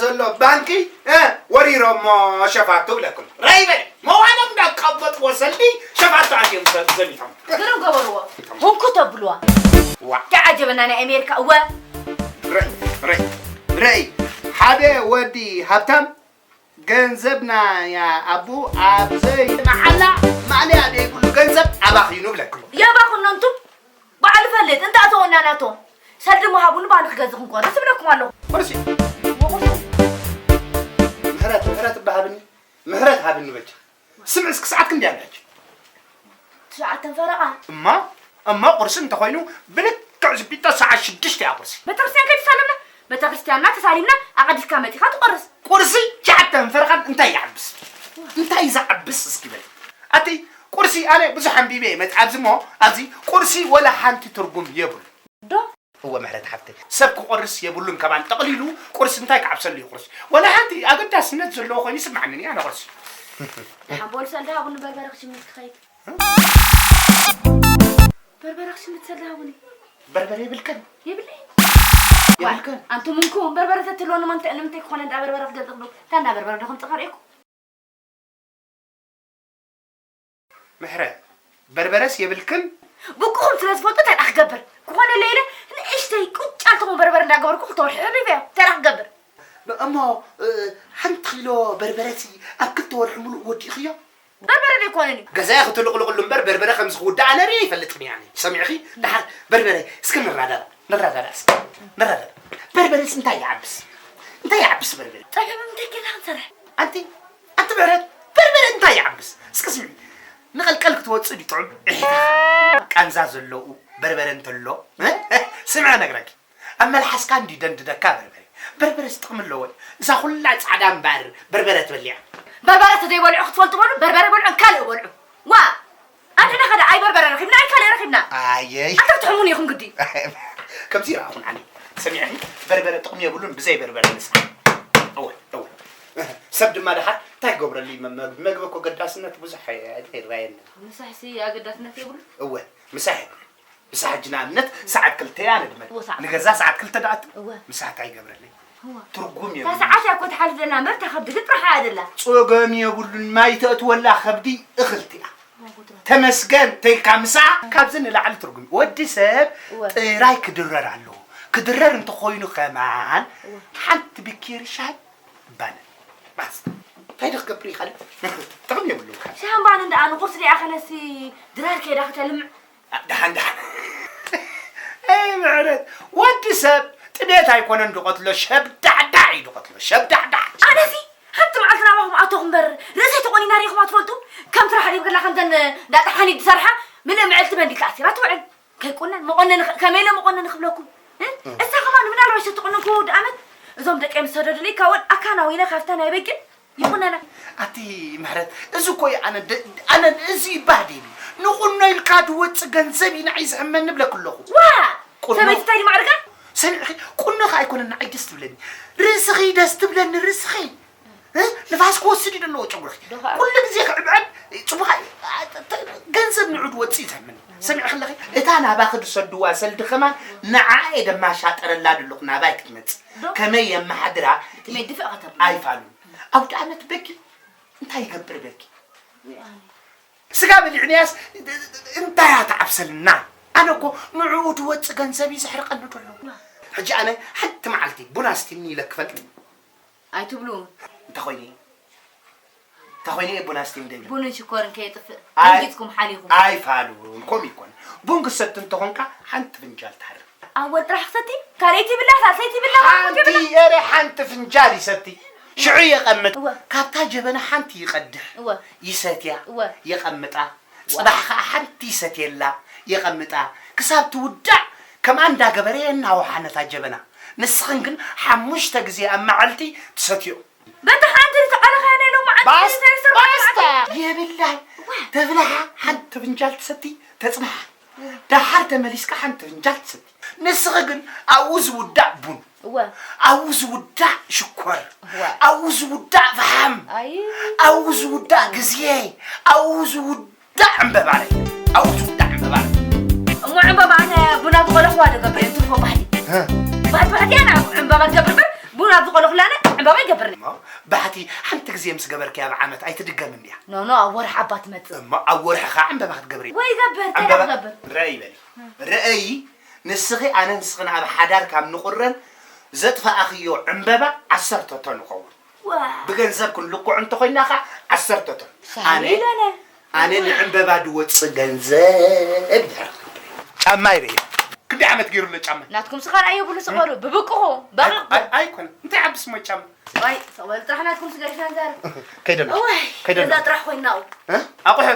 ዘሎ ባንኪ፣ እ፣ ወሪሮሞ ሸፋቱ ብለኩም። ራይበ፣ መዋሎም እንዳቀበጥዎ ሰልዲ ሸፋቱ ኣትዮም ዘ-፣ ዘሚቶም። ግርም ገበርዎ። ህንኩት ኣብልዋ። ዋ። እንታይ ዓጀበና ናይ ኣሜሪካ፣ እወ። ራይ፣ ራይ፣ ራይ። ሓደ ወዲ ሃብታም ገንዘብና ያ ኣቡ ኣብ ዘይ መዓላ ማእለያ ዘይብሉ ገንዘብ ኣባኺኑ ብለኩም። የባኹኖ እንቱ። ባዕሉ ፈልጥ፣ እንተ ኣተወና ናቶ። ሰልዲ ምሃቡኒ ባኒ ክገዝእ ክንቆርስ እብለኩም ኣለኹ። ቁርሲ። ወቁርሲ። ምሕረት፣ ምሕረት እባ ሃብኒ። ምሕረት ሃብኒ በጃ። ስምዒ እስኪ ሰዓት ክንደይ ኣላችሁ? ትሽዓተን ፈረቓ። እማ፣ እማ ቁርሲ እንተኾይኑ ብልክዕ ዝቢጦ ሰዓት ሽዱሽተ እያ ቁርሲ። ቤተክርስትያን ከይተሳለምና፣ ቤተክርስትያንና ተሳሊምና ኣቐዲስካ መጺኻ ትቆርስ። ቁርሲ ትሽዓተን ፈረቓን እንታይ ይዓብስ? እንታይ እዩ ዝዓብስ እስኪ በል። ኣቲ ቁርሲ ኣነ ብዙሕ ኣንቢበ እየ መጽ-፣ ኣብዚ እሞ፣ ኣብዚ ቁርሲ ወላ ሓንቲ ትርጉም የብሉ። ዶ? እወ ምሕረት ሓፍተይ፣ ሰብ ክቆርስ የብሉን ከማን ጠቕሊሉ ቁርሲ እንታይ ክዓብሰሉ እዩ ቁርሲ? ወላ ሓንቲ ኣገዳስነት ዘለዎ ኮይኑ ይስምዓኒ እኔ ኣነ ቁርሲ። ደሓን በሉ ሰልዲ ሃቡኒ በርበረ ክሽምት ክኸይድ። በርበረ ክሽምት ሰልዲ ሃቡኒ። በርበረ የብልክን? የብለይ። የብልክን? ኣንቱም እንኩ በርበረ ተትህልወኒ እሞ እንታይ፣ ንምንታይ ክኾነ እንዳ በርበረ ክገዝእ ክብል? እታ እንዳ በርበረ ዶ ከምጽእ ከርእየኩም? ምሕረት፣ በርበረስ የብልክን? ብቁኹም ስለ ዝፈልጡ እንታይ ደኣ ክገብር? ክኾነለይ ኢለ ንእሽተይ ቁጫ እንተኾን በርበረ እንዳገበርኩ ክልተ ወርሒ ሕሊፈዮ። እንታይ ደኣ ክገብር? እሞ፣ እ፣ ሓንቲ ኪሎ በርበረሲ ኣብ ክልተ ወርሒ ሙሉእ ወዲእኽዮ? በርበረ ዘይኮነን እዩ። ገዛይ ክትልቕልቕሉ እምበር በርበረ ከምዚ ክውዳእ ኣነ ርእየ ኣይፈልጥን እየ ኣነ። ሰሚዕኺ? ደሓር በርበረ እስኪ ንራዳዳእ፣ ንራዳዳእ እስኪ፣ ንራዳዳእ። በርበረስ እንታይ ይዓብስ? እንታይ ይዓብስ በርበረ? ጸብሒ ብምንታይ ጌርና ክንሰርሕ? ኣንቲ፣ ኣንቲ ምሕረት፣ በርበረ እንታይ ይዓብስ? እስኪ ስምዒ፣ ንቐልቀል ክትወጽእ ድዩ ጥዑም? ቃንዛ ዘለዉ በርበረ እንተሎ፣ እ? ስምዒ እነግረኪ፣ ኣብ መልሓስካ እንድዩ ደንድደካ በርበረ። በርበረስ ጥቕሚ ኣለዎ። እዛ ኩላ ጻዕዳ እምበር በርበረ ትበልዕ። በርበረ ተዘይበልዑ ክትፈልጡ በሉ፣ በርበረ በልዑ፣ ካልእ በልዑ። ዋ! ኣንሕና ኸ ደኣ ኣይ በርበረ ረኺብና፣ ኣይ ካልእ ረኺብና። ኣየይ። ኣንታ ክትሕሙን ኢኹም ግዲ። ከምዚ ይረኣኹን ኣነ። ሰሚዕኺ? በርበረ ጥቕሚ የብሉን ብዘይ በርበረ ንስኻ። እወ፣ እወ። ሰብ ድማ ደሓር እንታይ ክገብረሉ እዩ? መ-፣ መ-፣ መግቢ እኮ ገዳስነት ብዙሕ ኣይ-፣ ኣይ-፣ ኣይረኣየንን። ምሳሕሲ ኣገዳስነት የብሉ? እወ፣ ምሳሕ የብሉ። ምሳሕ ሕጂ ንኣብነት ሰዓት ክልተ እያ ንድመት። እወ፣ ሰዓት ንገዛ ሰዓት ክልተ ደኣ እወ። ምሳሕ እንታይ ይገብረለይ? እወ። ትርጉም እታ የብሉን። ሰዓት እያ እኮ ትሓልፍ ዘላ እምበር እታ ከብዲ ግን ጥራሕ እያ ዘላ። ጸገም የብሉን። ማይ ተእትወላ ከብዲ እኽልቲ እያ። እወ፣ እወ፣ እወ። ተመስገን ተይልካ ምሳ ካብዚ ንላዕሊ ትርጉም። ወዲ ሰብ እወ። ጥራይ ክድረር ኣለዎ። ክድረር እንተኾይኑ ከማን እወ። ሓንቲ ብኪሪ ሻሂ ባነ። ባስ። እንታይ ዶ ክገብር እዩ ካልእ? ጥቕሚ የብሉን ካልእ። ሻሂ ባነ እንዳ ኣነ ቁርሲ ደኣ ከነሲ ድራር ከይዳ ከተልምዕ። ደሓን፣ ደሓን። ኣይ ምሕረት፣ ወዲ ሰብ ጥሜት ኣይኮነን ድቐትሎ፣ ሸብዳዕዳዕ እዩ ድቐትሎ፣ ሸብዳዕዳዕ። ኣነሲ ሓንቲ መዓልቲ ናባኹም ኣተኹ እምበር፣ ርእሰይ ተቖኒና ርኢኹማ ትፈልጡ? ከም ስራሕ ድዩ ክላ ከምዘን እንዳ ጠሓኒት ዝሰርሓ፣ ምልእ ምዕልቲ መንዲል ተኣሲራ ትውዕል። ከይቁነን፣ መቖነኒ ኸ-፣ ከመይ ኢለ መቖነኒ ክብለኩም? እ? እም። እሳ ከማን ምናልባት ዝተቆነንኩ ወዲ ኣመት፣ እዞም ደቀይ ምስ ሰደዱለይ፣ ካብኦን ኣካናዊነ ካብታ ናይ በጊዕ ይኹነና። ኣቲ ምሕረት፣ እዚ እኮ እዩ ኣነ ደ-፣ ኣነ እዚ ይባህ ደይብሉ። ንቁኖ ኢልካ ዝወጽእ ገንዘብ እዩ ንዓይ ዝሕመኒ እብለኪ ኣለኹ። ዋ! ቁኖ ሰበይቲ እንታይ ድዩ ማዕርጋ? ሰሚዕኺ? ቁኖ ከኣ ኣይኮነን ንዓይ ደስ ትብለኒ። ርእስኺ ደስ ትብለኒ፣ ርእስኺ። እ? ንፋስ ክወስድ እዩ ዘለዎ ጨጉርኺ። ዶ ከኣ? ኩሉ ግዜ ክዕብዐብ ጽቡቕ ኣይ-፣ ኣ-፣ ተ-፣ ተ-፣ ገንዘብ ንዑ ዝወጽእ እዩ ዝሕመኒ። ሰሚዕኺ ኣለኺ? እታ ናባኺ ዝሰድዋ ሰልዲ ከማን ንዓ እየ ደማሻጠረላ ዘለኹ ናባይ ክትመጽእ። ዶ? ከመይ የመሓድራ? ብጥሜት ድፍእ ከተብሎ። ኣይፋሉን። ኣውደ ኣመት በጊዕ እንታይ ይገብር በጊዕ? ስጋ በሊዕናያስ እንታይ እያ ትዓብሰልና? ኣነ እኮ ንዕኡ ትወፅእ ገንዘብ እዩ ዘሕርቀኒ ዘሎ። ሕጂ ኣነ ሓንቲ መዓልቲ ቡን ኣስቲኒ ኢለ ክፈልጥ? ኣይትብሉ። እንተኾይነ፣ እንተኾይነ ቡን ኣስቲኒ ደይብለ። ቡንን ሽኮርን ከየጥፍእ ኣይ-፣ ደንጊፅኩም ሓሊኹም። ኣይፋሉን፣ ከምኡ ይኮን። ቡን ክሰቲ እንተኾንካ ሓንቲ ፍንጃል ትሃርም። ኣወል ጥራሕ ክሰቲ? ካልኣይቲ ይብላ፣ ሳልሰይቲ ይብላ፣ ሓንቲ፣ ይብላ። ኤረ ሓንቲ ፍንጃል ይሰቲ። ሽዑ የቐምጥ። እወ። ካብታ ጀበና ሓንቲ ይቐድሕ። እወ። ይሰትያ። እወ። የቐምጣ። እወ። ጽባሕ ኸኣ ሓንቲ ይሰትየላ። የቐምጣ። ክሳብ ትውዳእ ከምኣ እንዳገበረ የናውሓ ነታ ጀበና። ንስኽን ግን ሓሙሽተ ግዜ ኣብ መዓልቲ ትሰትዮ። በታ ሓንቲ ዝተቓለኻያ ናይ ሎማዓንቲ ባስ-፣ ሳይስተር ባስታ! ባስታ! የብላን። እወ። ተብልሓ ሓንቲ ፍንጃል ትሰቲ ተጽንሓ። ደሓር ተመሊስካ ሓንቲ ፍንጃል ትሰቲ። ንስኺ ግን ኣብኡ ዝውዳእ ቡን፣ እወ። ኣብኡ ዝውዳእ ሽኮር፣ እወ። ኣብኡ ዝውዳእ ፈሓም፣ ኣይ። ኣብኡ ዝውዳእ ግዜ፣ ኣብኡ ዝውዳእ ዕምበባ ናይ፣ ኣብኡ ዝውዳእ ዕምበባ ናይ። እሞ ዕምበባ ኣነ ቡን ኣብ ዝቆለኹዋ ዶ ገብር እየ? ትርፎ ባህሊ። እ። ባህሊ፣ ባህሊ ኣነ ዕምበባ ዝገብር እምበር ቡን ኣብ ዝቆለኹላ ኣነ ባባ ይገብር። እሞ ባሕቲ ሓንቲ ግዜ ምስ ገበርክያ ኣብ ዓመት ኣይትድገምን ድያ? ኖ ኖ፣ ኣብ ወርሒ ኣባ ትመጽእ። እሞ ኣብ ወርሒ ኸዓ ዕምበባ ክትገብሪ። ወይ ይገብር፣ እንታይ ዕምበባ ክገብር? ርአይ በሊ። ርአይ፣ ንስኺ ኣነ ንስኽን ኣብ ሓዳር ካብ ንቑረን ዘጥፋእኽዮ ዕምበባ ዓሰርተ ቶን ይኸውን። ዋ። ብገንዘብ ክንልክዖ እንተኾይና ኸዓ ዓሰርተ ቶን። ኣነ ሳሚለነ። ኣነ ንዕምበባ ድወጽእ ገንዘብ ድሕር ክብል። ጫማ ይበየ። ክንደይ ዓመት ገይሩ ኣሎ ጫማ? ናትኩም ስኻ ርኣዮ ብሉ ስቐሉ፣ ብብቅኹ፣ በቕቕኩ። ኣይ- ኣይኮነ። እንታይ ዓቢ ስሞ ጫማ? ዋይ፣ ስቕ በሉ ጥራሕ ናትኩም ስገድፍና ንዛረብ። ከይደሎ። እዋይ፣ ከይደሎ። ገዛ ጥራሕ ኮይና ኣብኡ። እ? ኣቑሑ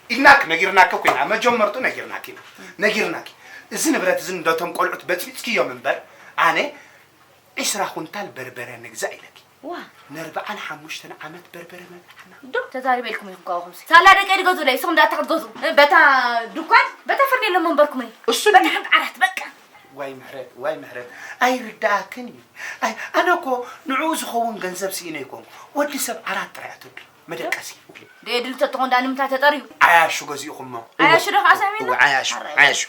ኢድናክ ነጊርናኪ ኮይና፣ መጀመርቱ ነጊርናኪ ኢና። ነጊርናኪ። እዚ ንብረት እዚ እንደቶም ቆልዑት በጽቢጽክዮም እምበር፣ ኣነ ዒስራ ኩንታል በርበረ ንግዛእ ኢለኪ። ዋ። ነርብዓን ሓሙሽተን ዓመት በርበረ መብላዕና። ዶ ተዛሪበ ኢልኩም ኢኹም ካብኹምሲ። ሳላ ደቀይ ድገዝኡለይ፣ ንስኹም ደኣ እንታይ ክትገዝኡ? በታ ድኳን፣ በታ ፈርኔሎ መንበርኩም እኔ። እሱ በታ ሓንቲ ዓራት፣ በቃ። ዋይ ምሕረት፣ ዋይ ምሕረት። ኣይርድኣክን እዩ። ኣይ፣ ኣነ እኮ ንዕኡ ዝኸውን ገንዘብ ስኢነ ኣይኮንኩ። ወዲ ሰብ ዓራት ጥራይ ኣትወዱ። መደቀሲ። ደየድሊ ተትኾን ደኣ ንምንታይ ተጠርዩ? ዓያሹ ገዚእኹሞ። ዓያሹ ዶ ከዓ ሳሚና? እወ፣ ዓያሹ፣ ኣረ። ዓያሹ።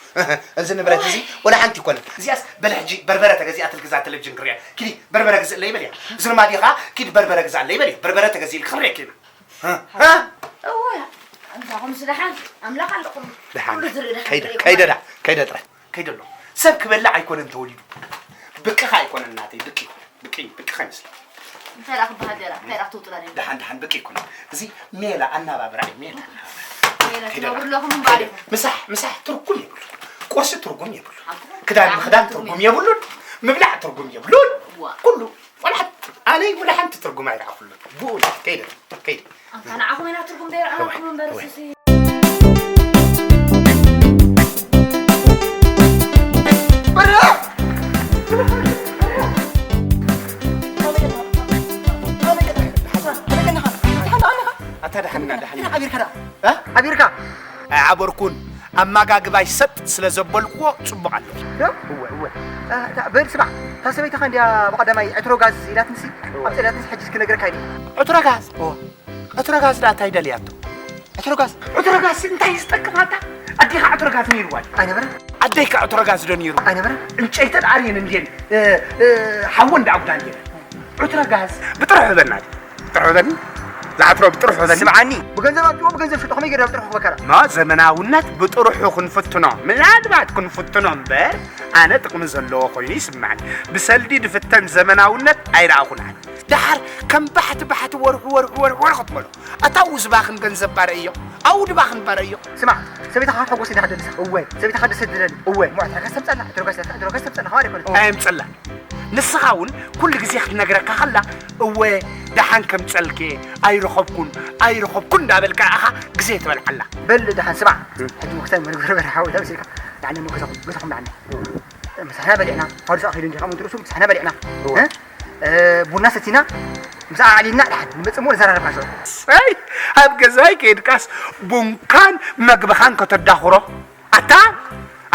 እዚ ንብረት እዚ ወላ ሓንቲ ይኮነን። እዚኣስ በለ ሕጂ በርበረ ተገዚኣትልኪ እዛ ቴሌቪዥን ክሪኣ። ኪዲ በርበረ ግዝእለይ በልያ። እዚ ርማዲ ከዓ ኪድ በርበረ ግዛእለይ በልያ። በርበረ ተገዚእልኪ ክሪአኪ ኢና። እ? እ? እወ፣ ኣምሳኹም ስደሓን ኣምላኽ ኣለኹም። ደሓን። ኩሉ ዝርኢ ደሓን ከይደ፣ ዝርኢ ከይደ ይኹን። ደኣ፣ ከይደ ጥራይ። ከይደ ኣሎ። ሰብ ክበልዕ ኣይኮነን ተወሊዱ። ብቅኻ ኣይኮነን ናተይ፣ ብቂ ይኹን። ብቂ፣ ብቂ ከይመስል። እንታይ ደኣ ክበሃል ደኣ? እንታይ ደኣ ክትውጥላ ደኣ? ደሓን፣ ደሓን፣ ብቂ ይኹን። እዚ ሜላ ኣናባብራ እዩ፣ ሜላ ኣናባብራ። ሜላ ከይደ ትነብሩ ደኣ። ኣለኹም እምበኣር ከይደ። ኢኹም። ምሳሕ፣ ምሳሕ ትርጉም የብሉ። ቁርሲ ትርጉም የብሉ። ኣቦ፣ ክዳን ኣቦ ምኽዳን ትርጉም ትርጉም የብሉን። ምብላዕ ትርጉም የብሉን። ዋ። ኩሉ፣ ወላ ሓንቲ፣ ኣነይ ወላ ሓንቲ ትርጉም ኣይረኣኹሉን። ብኡ ከይደ፣ ከይደ። ኣንታ ንዓኹም ኢና ትርጉም ዘይረኣናኩም እምበር እወ። እሱሲ። ኣታ ደሓንና ደሓንና። ኣቢርካ ደኣ። እ? ኣቢርካ። ኣይዓበርኩን። ኣመጋግባይ ሰጥ ስለ ዘበልኩዎ ጽቡቕ ኣሎ። ዶ? እወ፣ እወ። እ፣ እታ፣ በል ስማዕ፣ እታ ሰበይትኻ እንድያ ብቐዳማይ ዕትሮ ጋዝ ኢላትንሲ፣ እወ። ኣብ ጸላትንሲ ሕጂስ ክነግረካ ኢለ። ዕትሮ ጋዝ? እወ። ዕትሮ ጋዝ ደኣ እንታይ ደልያቶ? ዕትሮ ጋዝ፣ ዕትሮ ጋዝ እንታይ ዝጠቅም ኣታ? ኣዴኻ ዕትሮ ጋዝ ነይርዋ ድዩ? ኣይነበረን። ኣደይካ ዕትሮ ጋዝ ዶ ነይሩ? ኣይነበረን። ዕንጨይተን ኣርየን እንድየን፣ እ፣ እ፣ ሓወን ደኣ ጉዳ እንድየን። ዕትሮ ጋዝ ብጥርሑ ህበና ድዩ? ብጥርሑ ህበኒ? ዝዓትሮ ብጥርሑ ህበኒ? ስምዓኒ። ብገንዘብ ኣምፅኦ፣ ብገንዘብ ሽጦ፣ ከመይ ገይረ ብጥርሑ ክበከራ? ማ ዘመናውነት ብጥርሑ ክንፍትኖ፣ ምናልባት ክንፍትኖ እምበር፣ ኣነ ጥቕሚ ዘለዎ ኮይኑ ይስምዓኒ። ብሰልዲ ድፍተን ዘመናውነት ኣይረኣኹን ኣነ። ደሓር ከም ባሕቲ ባሕቲ ወርሑ ወርሑ ወርሑ ወርሑ ክትበሎ። ኣታ ኣብኡ ዝባኽን ገንዘብ ባረእዮ። ኣብኡ ድባኽን ባረእዮ። ስማዕ፣ ሰበይትኻ ክትሕጎስ ኢና ደልሳ። እወ። ሰበይትኻ ደስ ትደሊ። እወ። እሞ ዕትሮ ጋዝ ተምፀላ፣ ዕትሮ ጋዝ ተምፀላ፣ ዕትሮ ጋዝ ተምፀላ፣ ከማን ኣይኮነን። ኣየምፀላን። ንስኻ እውን ኩሉ ግዜ ክትነግረካ ከላ፣ እወ፣ ደሓን ከምፀልኪ፣ ኣይረኸብኩን፣ ኣይረኸብኩን እንዳበልካ ኢኻ ግዜ ትበልዓላ። በል ደሓን ስማዕ፣ ሕጂ ምክሳይ መርበርበር ሓወይ ተምሲልካ፣ ንዓኒ እሞ ገዛኹም፣ ገዛኹም ንዓኒ። ምሳሕና በሊዕና፣ ፋዱስ ኣኺሉ እንዲኻ፣ ምንትርሱ ምሳሕና በሊዕና። እወ። እ? እ፣ ቡና ሰቲና፣ ምሳሕ ኣዕሊልና፣ ደሓን ንመጽእ እሞ ንዘራረብ ካሾ። ሰይ፣ ኣብ ገዛይ ከይድካስ ቡንካን መግብኻን ከተዳኽሮ? ኣታ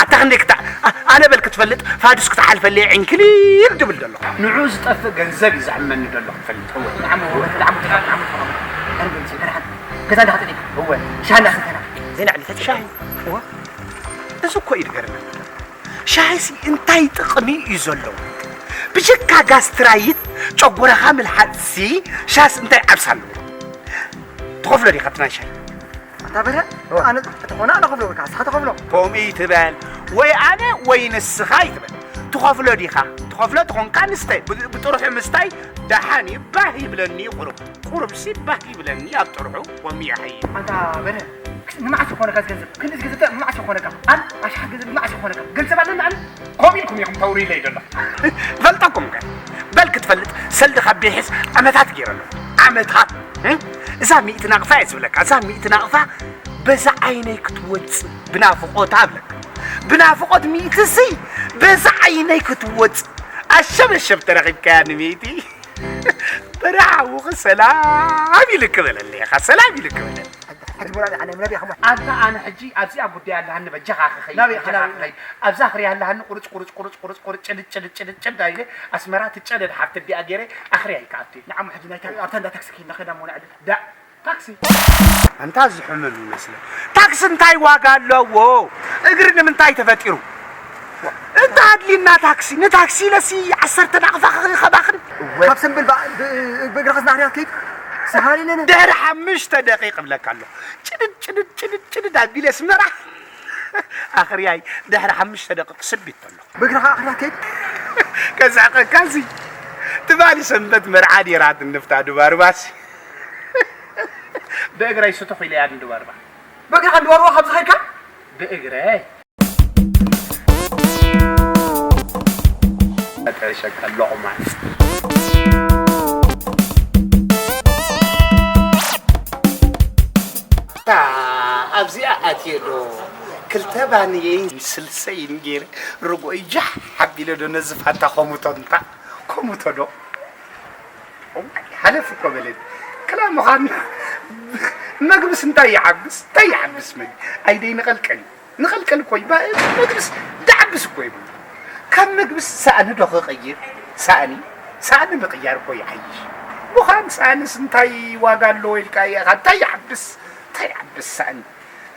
ኣታ ክንደይ ክታ ኣ- ኣነ በል ክትፈልጥ ፋዱስ ክትሓልፈለይ ዕንክሊል ድብል ዘሎ። ንዑ ዝጠፍእ ገንዘብ እዩ ዘዕመኒ ዘሎ ክትፈልጥ። እወ። ንዓሞ ወረት ንዓሞ ተኻብ ንዓሞ ተኻብ። ኣነ በል ዝገርሓን ገዛ እንዳኸጠኒ። እወ። ሻና ሰተና። ዜና ዕሊ ተጽ- ሻሂ። እወ። እዚ እኮ እዩ ዝገርመኒ። ሻሂሲ እንታይ ጥቕሚ እዩ ዘለዎ? ብጀካ ጋስትራይት ጨጎራኻ ምልሓፅሲ ሻስ እንታይ ዓብሳ ኣለዎ? ትኸፍሎ ዲኻ እቲ ናይ ሻሂ? ኣታ በርሀ፣ ኣነ ተኾነ ኣነ ከፍሎ ወይ ከዓ ንስኻ ተኸፍሎ። ከምኡ ይትበል። ወይ ኣነ ወይ ንስኻ ይትበል። ትኸፍሎ ዲኻ? ትኸፍሎ ተኾንካ ንስተ። ብ- ብጥርሑ ምስታይ ደሓን እዩ፣ ባህ ይብለኒ እዩ ቁሩብ። ቁሩብሲ ባህ ይብለኒ ኣብ ጥርሑ ወሚያ ሀየ። ኣንታ በለ ንመዓስ ይኾነካ እዚ ገንዘብ? ክንድዚ ገንዘብ እንታይ ንመዓስ ይኾነካ? ኣን ኣሽሓት ገንዘብ ንመዓስ ይኾነካ? ገንዘብ ኣለኒ ኣነ? ከምኡ ኢልኩም ኢኹም ተውርዩለይ ዘሎ። ፈልጠኩም ከ? በል ክትፈልጥ ሰልዲ ካብ ቤሒስ ዓመታት ገይረ ኣለኹ። ዓመታት። እም? እዛ ሚእቲ ናቕፋ እየ ዝብለካ። እዛ ሚእቲ ናቕፋ በዛ ዓይነይ ክትወጽእ ብናፍቖታ እብለካ። ብናፍቖት ሚእቲ ሲ በዛ ዓይነይ ክትወጽእ። ኣሸበሸብ ተረኺብካያ ንሚእቲ። በረኻ ሓውኺ ሰላም ኢልክ በለለይ ኢኻ፣ ሰላም ኢልክ በለለይ። ሕጂ ሞራል ኣነ ምናብ ኢኻ ሞ- ኣንታ ኣነ ሕጂ ኣብዚኣ ጉዳይ ኣለሃኒ በጃኻ ክኸይድ ናበይ በጃኻ ናበይ? ክኸይድ ኣብዛ ክሪያ ኣለሃኒ ቁርጭ ቁርጭ ቁርጭ ቁርጭ ቁርጭ ጭልጭ ጭልጭ ጭልጭ ጭልጭ ዳይለ ኣስመራ ትጨደድ ሓፍቲ ቢኣ ገይረ ኣኽርያ ይከኣቱ ንዓሞ ሕጂ ናይታ ኣብታ እንዳ ታክሲ ከይድና ከይዳ ሞና ዕድል ዳ ታክሲ ኣንታ ዝሕምሉ ይመስለ ታክሲ እንታይ ዋጋ ኣለዎ እግሪ ንምንታይ ተፈጢሩ እንተ ኣድልዩና ታክሲ፣ ንታክሲ ኢለሲ ዓሰርተ ናቕፋ ከባኽን። እወ። ካብ ሰምብል ብኣ-፣ ብ-፣ ብእግርኻ ዝናሕርያ ከይድ፣ ሰሃሊ ነነ። ድሕሪ ሓሙሽተ ደቂቕ እብለካ ኣለኹ። ጭድድ፣ ጭድድ፣ ጭድድ፣ ጭድድ ኣቢለ ኣስመራ። ኣኽርያይ፣ ድሕሪ ሓሙሽተ ደቂቕ ስቢት ኣሎ። ብእግርኻ ኣኽርያ ከይድ። ከስሕቐካ እዚ። ትማሊ ሰንበት መርዓ ነይራ ትንፍታ ድባርባሲ። ብእግረይ ስቱኽ ኢለ እያ ድባርባ። ብእግርኻ ድባርባ ካብዚ ከይድካ? ብእግረይ። መጠሸቀ ሎቕማጽ። እታ ኣብዚኣ ኣትየ ዶ ክልተ ባንየይን ስልሰይን ገይረ ርጎይ ጃሕ ኣቢለ ዶ ነዚ ፋታ ኮሙቶ እንታ ኮሙቶ ዶ? እዋይ፣ ሓለፍ እኮ በለኒ። ክላ ምዃን መግብስ እንታይ ይዓብስ? እንታይ ይዓብስ መግቢ? ኣይደይ ንቐልቀል። ንቐልቀል እኮ ይባ-፣ መግብስ ድዓብስ እኮ ይብሉ። ካብ መግብስ ሳእኒ ዶ ክቕይር? ሳእኒ፣ ሳእኒ ምቕያር እኮ ይዓይሽ። ምዃን ሳእንስ እንታይ ዋጋ ኣለዎ ኢልካ ኢኻ? እንታይ ይዓብስ? እንታይ ይዓብስ ሳእኒ?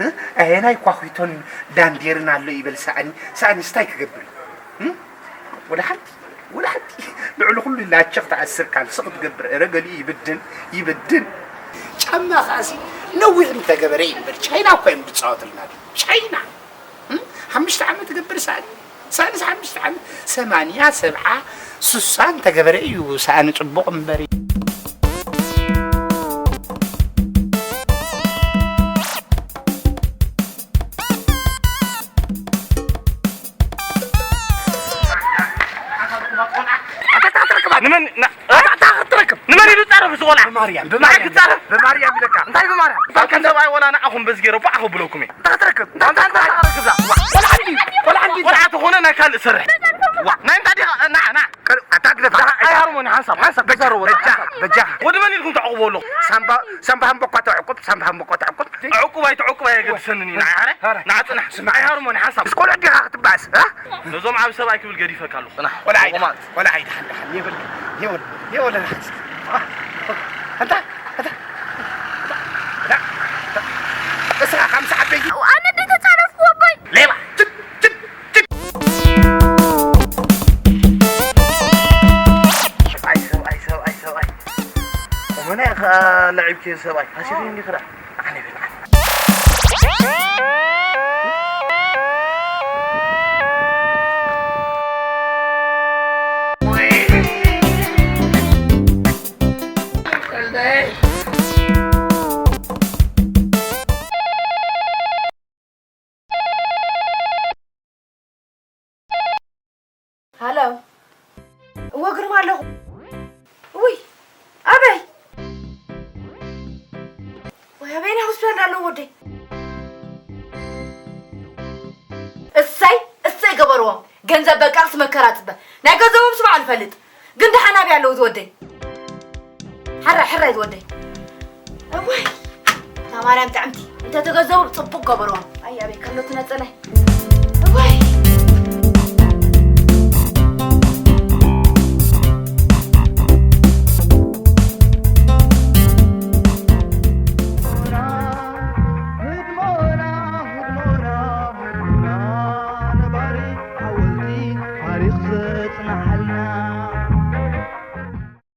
እ? ኣየናይ ኳኺቶን ዳንዴርን ኣሎ ይበል ሳእኒ? ሳእንስ እንታይ ክገብር እዩ? እ? ወላ ሓንቲ፣ ወላ ሓንቲ። ልዕሊ ኩሉ ላቸኽ ትኣስር ካልሲ ክትገብር፣ እረ ገሊኡ ይብድን፣ ይብድን። ጫማ ኸኣሲ ነዊሕ እንተገበረ ይንበር፣ ቻይና እኮ እዮም ዝፃወትልና። ቻይና፣ እም? ሓሙሽተ ዓመት ትገብር ሳእኒ፣ ሳእንስ ሓሙሽተ ዓመት፣ ሰማንያ፣ ሰብዓ፣ ስሳ እንተገበረ እዩ ሳእኒ ፅቡቕ እምበር። ንመን ና-፣ ንመን ኢሉ ጻረፍ እዚ ቆልዓ? ብማርያም፣ ንዓይ ብማርያም፣ ክጻረፍ? ብማርያም ኢለካ። እንታይ ብማርያም? እንታይ ከም ሰብኣይ ወላ ንዓኹም በዚ ገይረ ቧዕ ከብለኩም እየ። እንታይ ክትረክብ? እንታይ፣ እንታይ፣ እንታይ ክትረክብ እዛ? ቆልዓ እንዲ፣ ቆልዓ እንዲ። ቆልዓ ተኾነ ናይ ካልእ ስርሕ። ዋ፣ ናይ እንታይ ዲኻ? ና፣ ና። ቀል-፣ ኣታ ግደፋ። ኣይ ሃርሞኒ ሓንሳብ፣ ሓንሳብ በጃ፣ ተዛረቦ፣ በጃ፣ ሓንሳብ። በጃ። ወዲ መን ኢልኩም ተዕቁቦ ኣለኹም? ሳምባ፣ ሳምባ ሃምቦ እኳ ተዕቁብ፣ ሳምባ ሃምቦ እኳ ተዕቁብ። ተዕቁብ ኣይተዕቁብ ኣየገድሰንን እዩ። ንዓይ፣ ኣረ፣ ኧረ። ንዓ ጽናሕ። ስማዕ። ኣይ ሃርሞኒ ሓንሳብ። ምስ ቆልዑ ዲኻ ክትበኣስ፣ እ? ነዞም ዓቢ ሰብኣይ ክብል ገዲፈካ ኣለኹ። ጽናሕ። ቆልዓ ኣይዳ-፣ ቆማጥ። ቆልዓ ኣይዳ-፣ ሓንዳ-፣ ሓንዳ-፣ የብል፣ የወለ ንሓንሳብ። ኣንታ፣ ኣንታ፣ ኣንታ፣ ኣንታ። እስኻ ከምዚ ዓበይቲ ኣነ እንዴት ተጻረፍኩ ኣቦይ? ሌባ። ችት፣ ችት፣ ችት። ሰብኣይ፣ ሰብኣይ፣ ሰብኣይ፣ ሰብኣይ። ቁመና ኢኻ ለዒብኪ ሰብኣይ። ሃሲብኒ እንዲ ክዳ። ኣነ በል። ሃሎ። እወ፣ ግርማ ኣለኹ። ውይ፣ ኣበይ? ወይ፣ ኣበይ ናይ ሆስፒታል ኣለዉ ወደይ? እሰይ፣ እሰይ ገበርዎም። ገንዘብ በቃ ምስ መከራ ትበ-፣ ናይ ገንዘቦም ስባዕ ንፈልጥ። ግን ደሓን ኣበይ ኣለዉ ዝወደይ? ሕራይ፣ ሕራይ ዝወደይ። እዋይ፣ እታ ማርያም ጥዕምቲ፣ እንተ ተገዘቡ ጽቡቕ ገበርዎም። ኣይ፣ ኣበይ ከሎ ትነጸላይ።